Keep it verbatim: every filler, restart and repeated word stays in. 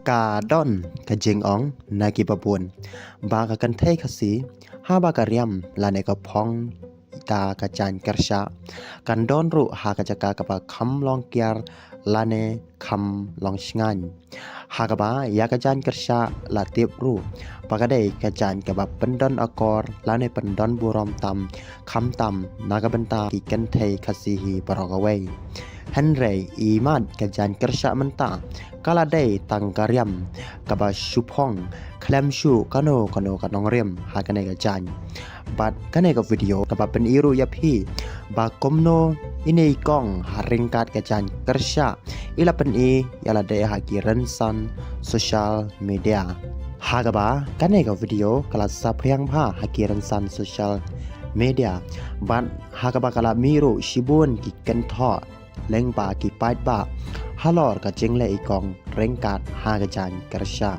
Ka don ka jingong na ki babun ba ka kynthei Khasi haba ka riam lane ka phong da ka jaiñ kyrshah, kan don ruh ha ka jaka kaba kham long kiar lane kham long shngain. Ha kaba ïa ka jaiñ kyrshah la tip ruh ba ka dei ka jaiñ kaba pyndon akor lane pyndon burom tam, khamtam na ka bynta ki kynthei Khasi hi baroh kawei. Hynrei imat ka jaiñ kyrshah mynta ka la dei tang ka riam kaba shu phong khlem shuh kano kano ka nongrim ha kane ka jaiñ. Bad kane ka video kaba pyni ruh ïa phi ba kumno ine i kong ha ryngkat ka jaiñ kyrshah i la pyni ïa lade ha ki rynsan social media. Ha kaba kane ka video ka la saphriang bha ha ki rynsan social media, bad ha kaba ka la mih ruh shibun ki kynthoh lyngba ki paidbah halor ka jingleh i kong ryngkat ha ka jaiñ kyrshah.